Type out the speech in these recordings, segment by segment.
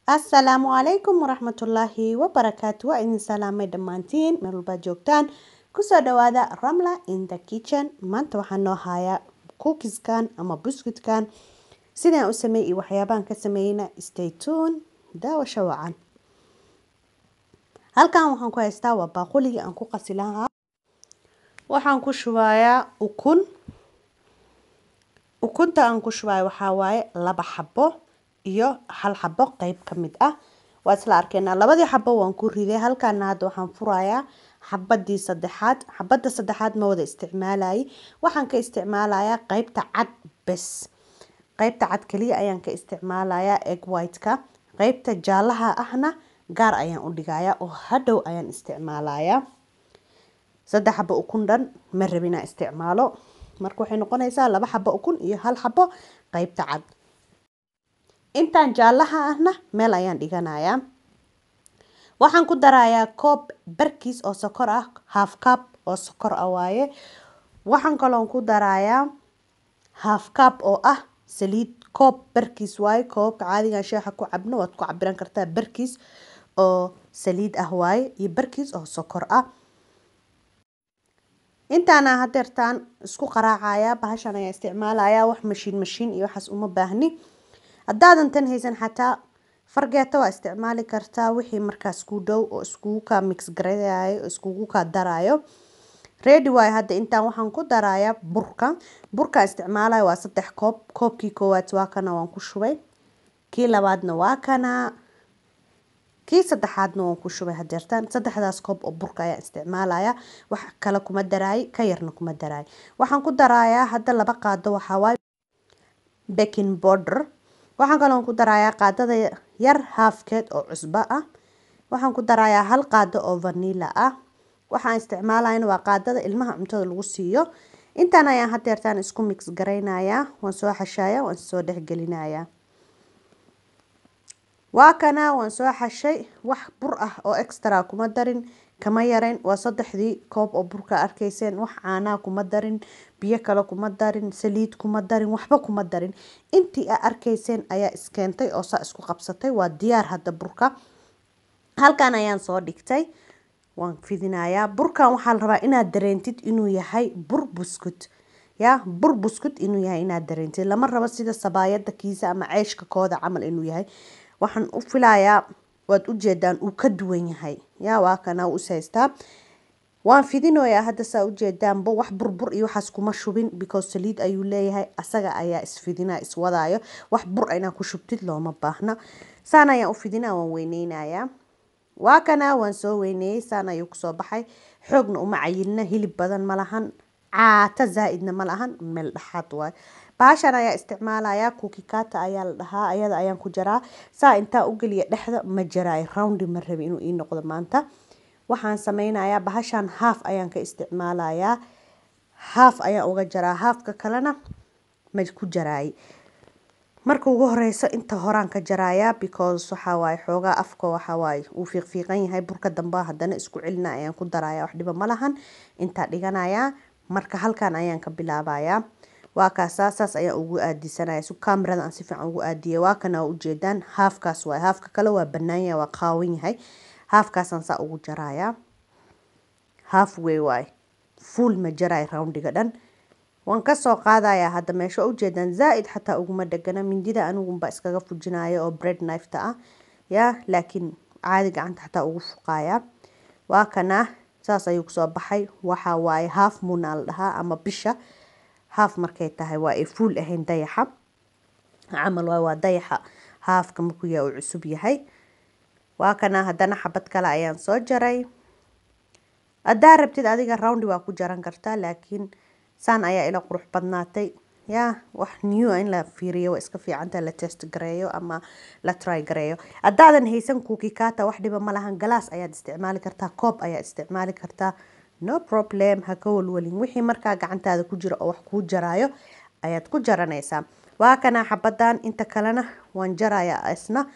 Asalaamu calaykum waraxmatullaahi wabarakaatu. Waa idin salaamay dhammaantiin meel walbaad joogtaan. Kusoo dhawaada Ramla in the Kitchen. Maanta waxaan noo hayaa cookieskan ama buskutkan sidaan u sameeyey iyo waxyaabahan ka sameeyeyna. Stay tuned, daawasho wacan. Halkan waxaan ku haystaa waa baaquligii aan ku qasi lahaa. Waxaan ku shubayaa ukun. Ukunta aan ku shubayo waxaa waaye 2 xabo iyo 1 xabo qayb ka mid ah. Waa isla arkeynaa. Labadii xabo waan ku riday. Halkaana hadda waxaan furayaa xabadii saddexaad. Xabadda saddexaad ma wada isticmaalayay, waxaan ka isticmaalayaa qaybta cad bes. Qaybta cad kaliya ayaan ka isticmaalayaa, egg white-ka. Qaybta jaalaha ahna gaar ayaan u dhigayaa oo hadhow ayaan isticmaalayaa. 3 xabo ukun dhan ma rabin inaan isticmaalo. Marka waxay noqonaysaa 2 xabo ukun iyo 1 xabo qaybta cad. Intaan jaalaha ahna meel ayaan dhiganayaa. Waxaan ku darayaa koob barkiis oo sokor ah, half cup oo sokor ah waaye. Waxaan kaloon ku darayaa half cup oo ah saliid, koob barkiis waaye. Koobka caadiga shaaha ku cabno waad ku cabiran kartaa. Barkiis oo saliid ah waaye iyo barkiis oo sokor ah. Intaana hadeertaan isku qaraacaya. Bahashan ayaa isticmaalaya, wax mashiin mashiin iyo waxaas uma baahni. Haddaadan tan haysan xataa fargeeto waa isticmaali kartaa, wixii markaas ku dhow oo iskugu kaa mix gareeyayo oo iskugu kaa darayo. Ready waaye. Hadda intaan waxaan ku darayaa burka. Burka isticmaalayo waa 3 koob. Koobkii koowaad waa kana, waan ku shubay. Kii labaadna waa kana, kii saddexaadna waan ku shubay. Hadeertaan saddexdaas koob oo burka ayaa isticmaalaya, wax kale kuma daraay, ka yarna kuma daraay. Waxaan ku darayaa hadda 2 qaado, waxaa waaye baking powder. Waxaan kaloo ku darayaa qaadada yar halfkeed oo cusbo ah. Waxaan ku darayaa 1 qaado oo vanilla ah. Waxaan isticmaalayna waa qaadada ilmaha cuntada lagu siiyo. Intaan ayaan hadeertaan isku mix garaynayaa. Waan soo xashayaa, waan soo dhexgelinayaa. Waa kana, waan soo xashay. Wax bur ah oo extra kuma darin, kama yarayn. Waa 3dii koob oo burka arkayseen. Wax caanaa kuma darin, biyo kale kuma darin, saliid kuma darin, waxba kuma darin. Intii aa arkayseen ayaa iskeentay oo saa isku qabsatay. Waa diyaar hadda burka. Halkan ayaan soo dhigtay, waan fidinayaa burkan. Waxaa la rabaa inaad dareentid inuu yahay bur buskut, ya bur buskut inuu yahay inaad dareentid. Lama rabo sida sabaayada kiisa ama ceeshka kooda camal inuu yahay. Waxaan u filayaa waad ujeedaan uu ka duwan yahay. Ya, waa kana, u haystaa. Waan fidinoyaa hadda. Saa ujeedaanba, wax burbur iyo waxaas kuma shubin because saliid ayuu leeyahay, asaga ayaa isfidinaa, iswadaayo. Wax bur inaa ku shubtid looma baahna. Saan ayaan u fidinaa, waan weyneynayaa. Waa kana, waan soo weyneeyey, saan ayuu kusoo baxay. Xoogna uma cayilna, hilib badan ma lahan, caata zaa-idna ma lahan, meel dhexaad waay. Bahashan ayaa isticmaalaya, cookie cutter ayaa la dhahaa. Ayada ayaan ku jaraa. Saa intaa u geliya dhexda ma jaraayo, roundi ma rabi inuu ii noqdo maanta. Waxaan sameynayaa bahashan half ayaan ka isticmaalayaa, half ayaan uga jaraa, halfka kalena ma ku jaraay. Marka ugu horeyso inta horaan ka jarayaa because waxaa waaye xoogaa afka waxaa waaye uu fiiqfiiqan yahay burka. Dambaa haddana isku celina ayaan ku darayaa, wax dhiba ma lahan. Intaa dhiganayaa, marka halkan ayaan ka bilaabayaa. Waa kaasaa, saas ayaan ugu aadisanaya si kamerada aan si fiican ugu aadiyay. Waa kana, waa ujeedaan, halfkaas waay. Halfka kale waa banaan yahay, waa qaawan yahay. Halfkaasaan saa ugu jarayaa, half way waay, full ma jaraay roundiga dhan. Waan kasoo qaadayaa hadda meesha. Ujeedaan, zaa-id xataa uguma dhegana. Mindida anigunba iskaga fujinaya oo bread knifeta ah ya, laakiin caadi gacanta xataa ugu fuqaaya. Waa kana, saas ayuu kusoo baxay. Waxa waaye half moon aa la dhahaa, ama bisha half markay tahay waa ay full ahayn, dayaxa camal waay. Waa dayaxa halfka markuu yahay uu cusub yahay. Waa kana, haddana xabad kale ayaan soo jaray. Haddaa rabtid adiga roundi waa ku jaran kartaa, laakiin saan ayaa ila qurux badnaatay. Ya, wax new in la fiiriyo waa iska fiicanta, la test gareeyo ama la try gareeyo. Haddaadan haysan cookie cutter, wax dhiba ma lahan. Galaas ayaad isticmaali kartaa, koob ayaad isticmaali kartaa, no problem. Ha ka walwalin, wixii markaa gacantaada ku jira oo wax kuu jaraayo ayaad ku jaranaysaa. Waa kana xabadan, inta kalena waan jarayaa, isna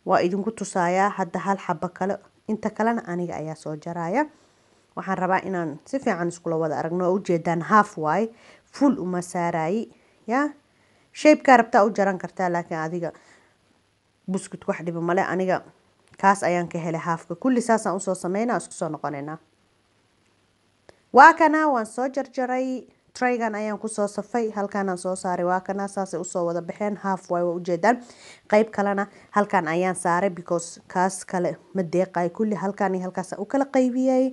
waa idinku tusayaa. Hadda 1 xabo kale, inta kalena aniga ayaa soo jaraya. Waxaan rabaa inaan si fiican iskula wada aragno. Waa ujeedaan, half waay, full uma saarayi. Ya, shapekaa rabtaa u jaran kartaa, laakiin adiga Buskut wax dhiba male, aniga kaas ayaan ka helay haafka. Kulli saasaan usoo sameynaa, isku soo noqonaynaa. Waa kana, waan soo jarjaray, traygan ayaan kusoo safay, halkaanaan soo saaray. Waa kana, saasay usoo wada baxeen. Half waay, waa ujeedaan. Qayb kalena halkaan ayaan saaray because kaas kale ma deeqay. Kulli halkaan iyo halkaas u kala qaybiyey.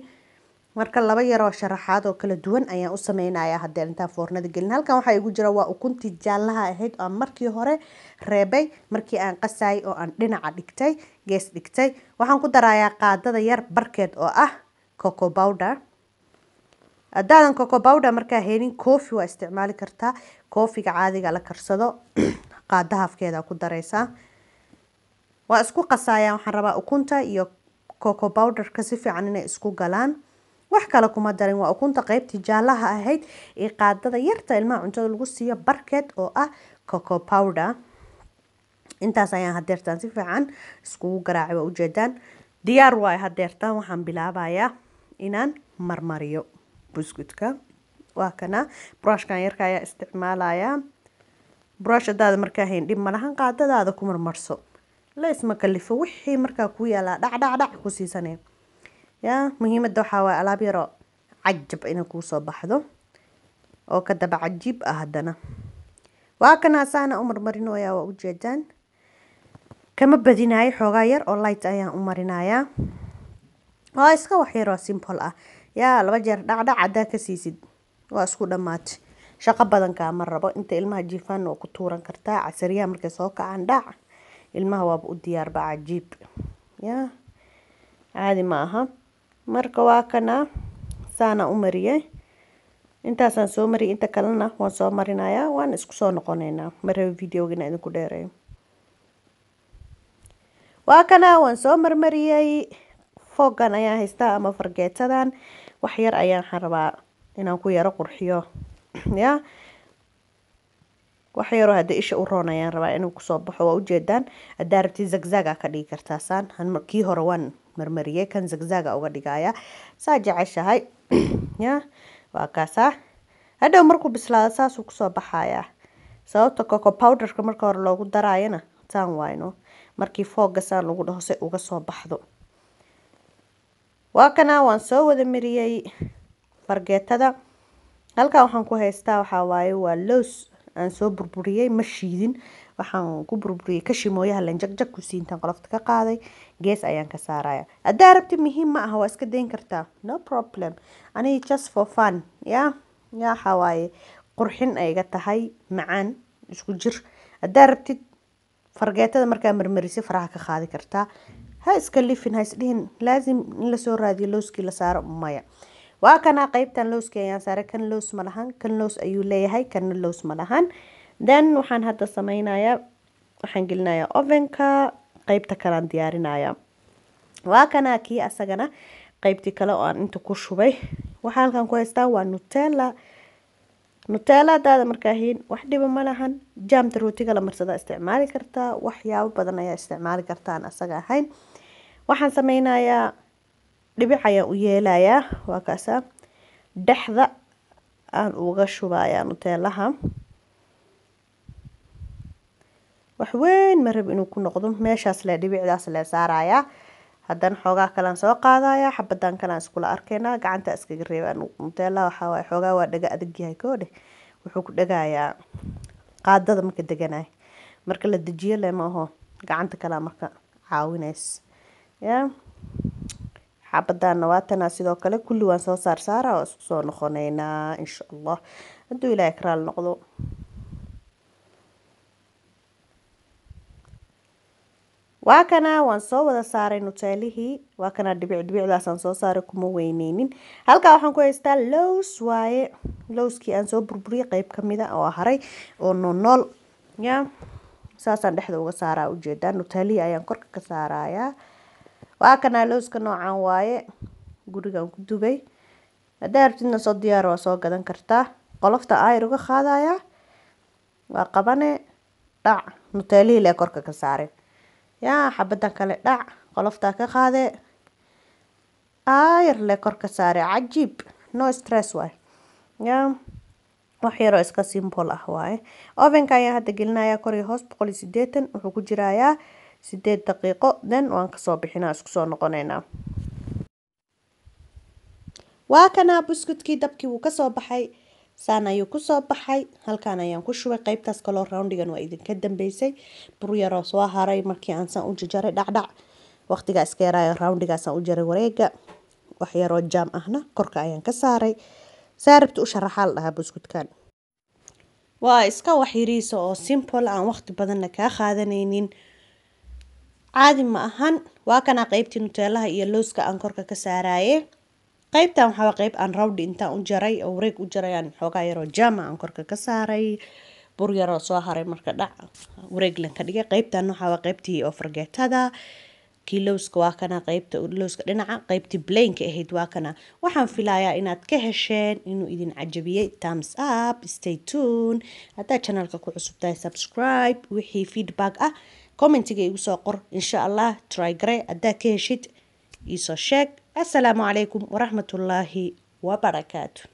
Marka laba yaroo sharaxaad oo kala duwan ayaan u sameynayaa haddii intaan foornada gelin. Halkan waxaa igu jira waa ukuntii jaallaha ahayd oo aan markii hore reebay markii aan qasayay oo aan dhinaca dhigtay, gees dhigtay. Waxaan ku darayaa qaadada yar barkeed oo ah cocoa powder. Haddaadan cocoa powder markaa helin, coffee waa isticmaali kartaa, coffeega caadiga la karsado qaada hafkeeda ku dareysaa. Waa isku qasayaa. Waxaan rabaa ukunta iyo cocoa powderka si fiican inay isku galaan. Wax kale kuma darin, waa ukunta qaybtii jaalaha ahayd iyo qaadada yarta ilmaha cuntada lagu siiyo barkeed oo ah cocoa powder. Intaas ayaan hadeertaan si fiican iskugu garaacay, waa ujeedaan, diyaar waayo. Hadeertaan waxaan bilaabayaa inaan marmariyo buskutka. Waa kana, brushkan yarka ayaa isticmaalayaa. Brush hadaada markaa hayn, dhib malahan, qaadadaada ku marmarso, la isma kalifo. Wixii markaa ku yaalaa dhac dhac dhac ku siisanaya. Yaa muhiimadda waxaa waaye alaab yaroo cajab inay kuusoo baxdo oo ka daba cajiib ah. Haddana waa kana, saana u marmarinoyaa, waa ujeedaan. Kama badinayo, xoogaa yar oo light ayaan u marinayaa. Waa iska wax yar oo simple ah. Yaa laba jeer dhacdhac haddaa ka siisid, waa isku dhammaatay. Shaqo badan kaama rabo. Inta ilmaha jiifaan waa ku tuuran kartaa, casariyaha markay soo kacaan dhac, ilmaha waaba u diyaarba. Cajiib, yaa caadi ma aha. Marka waa kana, saana u mariyay. Intaasaan soo mariyay, inta kalena waan soo marinayaa, waan isku soo noqonaynaa. Ma rabo videoga inaan idinku dheereeyo. Waa kana, waan soo marmariyey. Foogan ayaan haystaa ama fargeetadan, wax yar ayaan waxaan rabaa inaan ku yaro qurxiyo. Ya wax yaroo hadda isha u roon ayaan rabaa inuu kusoo baxo, waa ujeedaan. Haddaa rabtid zagzaga ka dhigi kartaa saan. Kii hore waan marmariyey, kan zagzaga uga dhigaya, saa jeceshahay. Ya waa kaasaa, hadhow markuu bislaado saasuu kusoo baxayaa. Sababta cocoa powderka marka hore loogu daraayana saan waayno, markii fooga saan lagu dhaho si uga soo baxdo. Waa kana, waan soo wada mariyey fargeetada. Halkan waxaan ku haystaa waxaa waaye waa loos aan soo burburiyey, ma shiidin. Waxaan ku burburiyey kashimooyaha len jagjag ku siintaan, qolofta ka qaaday, gees ayaan ka saaraya. Haddaa rabtid, muhiim ma aha, waa iska dayn kartaa, no problem. Aniga just for fun, ya ya waxaa waaye qurxin ay iga tahay, macaan isku jir. Haddaa rabtid, fargeetada markaa marmarisay faraha ka qaadi kartaa. Ha iska lifin, ha isdhihin laazim in lasoo raadiyo looskii la saaro, maya. Waa kana, qeybtan looskii ayaan saaray. Kan loos ma lahan, kan loos ayuu leeyahay, kanna loos ma lahan. Then waxaan hadda sameynayaa, waxaan gelinayaa ovenka. Qeybta kalean diyaarinayaa. Waa kana kii asagana qeybtii kale oo aan inta ku shubay. Waxaa halkan ku haystaa waa Nutella. Nutella hadaada markaa hayn, wax dhiba ma lahan, jaamta rootiga la marsada isticmaali kartaa, waxyaabo badan ayaa isticmaali kartaa aan asaga ahayn. Waxaan sameynayaa, dhibic ayaan u yeelayaa. Waa kaasa, dhexda aan uga shubayaa Nutellaha. Wax weyn ma rab inuu ku noqdo, meeshaas le dhibicdaas le saarayaa. Haddana xoogaa kalean soo qaadaya, xabadan kalean iskula arkaynaa. Gacanta iskaga reebaa. Nutella waxaa waaye xoogaa waa dhaga adag yahay koodhe, wuxuu ku dhagayaa qaadada marka deganay. Marka la dejiyo le ma aho, gacanta kalea marka caawinays. Ya xabadana waa tanaa, sidoo kale kulli waan soo saar saara, oo isku soo noqonaynaa insha Allah hadduu Ilaahay ka raali noqdo. Waa kana, waan soo wada saaray Nutellihii. Waa kana, dhibic dhibicdaasaan soo saaray, kuma weyneynin. Halkaa waxaan ku haystaa lows waaye, lowskii aan soo burburiyey qeyb kamida oo haray oo noolnool. Ya saasaan dhexda uga saaraa, ujeedaa. Nutellihii ayaan korka ka saarayaa. Waa kana, lowska noocan waaye, gurigaan ku dubay. Haddaa rabtidna soo diyaar, waa soo gadan kartaa. Qolofta ayar uga qaadayaa, waa qabane, dhac, Nutellihii lee korka ka saaray. Yaa xabadan kale, dhac, qoloftaa ka qaade, aayar le kor ka saare. Cajiib, no stress waay. Ya wax yaroo iska simple ah waaye. Ovenka ayaan hadda gelinayaa, kor iyo hoos 180. Wuxuu ku jirayaa 8 daqiiqo, then waan kasoo bixinaa, isku soo noqonaynaa. Waa kanaa buskudkii, dabkii wuu kasoo baxay, saan ayuu kusoo baxay. Halkaan ayaan ku shubay. Qeybtaas kaloo roundigan waa idinka dambeysay. Bur yaroo soo haray markii aan saan u jajaray, dhacdhac waqtigaa iska yaraayo, roundigaasaan u jaray wareega. Wax yaroo jaam ahna korka ayaan ka saaray. Saarabta u sharaxaa la dhahaa buskudkan. Waa iska wax yariisa oo simple, aan waqti badanna kaa qaadanaynin, caadi ma ahan. Waa kanaa qeybtii nuteelaha iyo looska aan korka ka saaraaye. Qaybtan waxaa qayb aan rawdi intaan u jaray oo wareeg u jaray, aan xoogaa yaroo jaama aan korka ka saaray. Bur yaroo soo haray marka dhac wareeglan ka dhigay. Qaybtan waxaa qaybtii oo fargeetada, kii lowska waa kana, qaybta lowska dhinaca, qaybtii plainka ahayd waa kana. Waxaan filayaa inaad ka hesheen, inuu idin cajabiyey. Thumbs up, stay tuned. Haddaad channelka ku cusub tahay, subscribe. Wixii feedback ah commentiga igu soo qor, insha Allah. Try gare, haddaad ka heshid iisoo sheeg. Assalaamu calaykum waraxmatullaahi wabarakaatu.